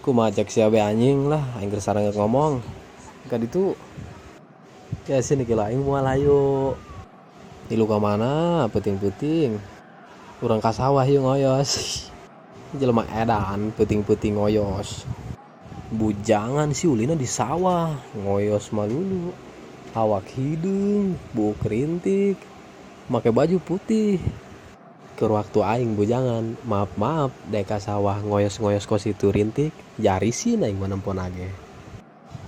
Kumaha cek sia be anjing lah, aing keur sareng ngomong. Ka ditu. Ya sini gila aing moal hayu. Tilu ka mana peuting-peuting. Urang ka sawah yeuh ngoyos. Jelema edan peuting-peuting ngoyos. Bujangan si ulina di sawah ngoyos malulu. Awak hideung, buuk rintik, make baju putih. Keur waktu aing bujangan, maaf-maaf dek ka sawah ngoyos-ngoyos kos itu rintik, jarisin aing mah nempona ge.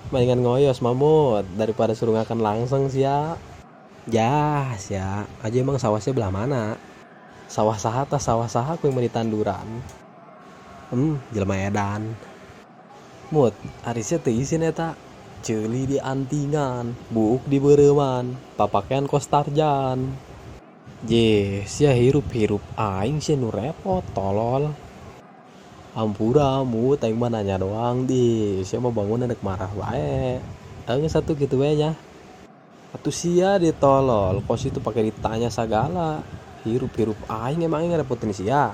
Mendingan ngoyos mamut daripada surungakan langsung sia. Jah sia, aja emang sawahnya belah mana? Sawah saha tah sawah saha ku yang meuni tanduran. Jelema edan. Mut, ari sia teu isin eta. Ceuli di antingan, buuk di beureuman, papakean kos Tarzan. Jeh, sia hirup-hirup aing sia nu repot, tolol. Ampura mut, aing mah nanya doang di. Sia mah bangun rek marah bae. Enggeus atuh kitu we nya. Atuh sia ditolol, kos itu pake ditanya sagala. Hirup-hirup aing emang aing ngarepotin sia.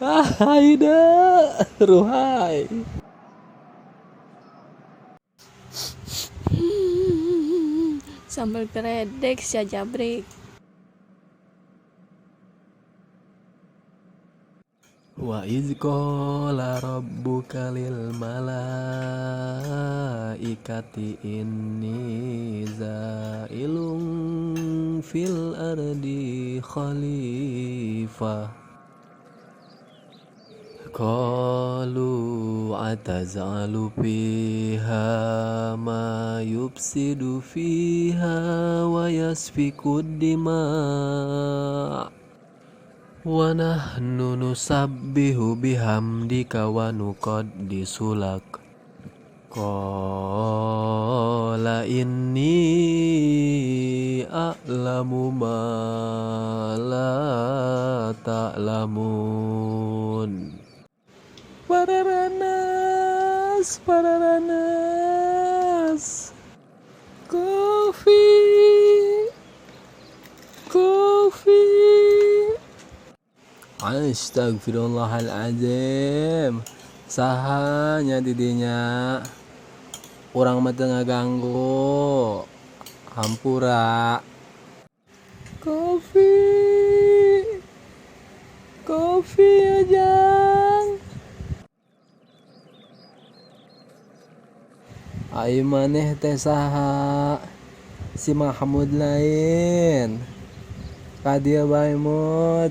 Ah, aida, ruhai. Sambal keredek sia jabrik. Wa iz qala rabbuka lil malaikati inni za'ilun fil ardi khalifah. Qalu ataz'alu fiha ma yufsidu fiha wa yasfiku dima' wa nahnu nusabbihu bihamdika wa nuqaddisu lak. Qala inni a'lamu ma la ta'lamun. Pararanas, pararanas. Kopi, kopi. Astagfirullahaladzim. Sahanya didinya. Urang mah teu ngaganggu. Hampura. Kopi, kopi ajang. Ai maneh teh saha? Si Mahmud lain. Ka dieu bae mut.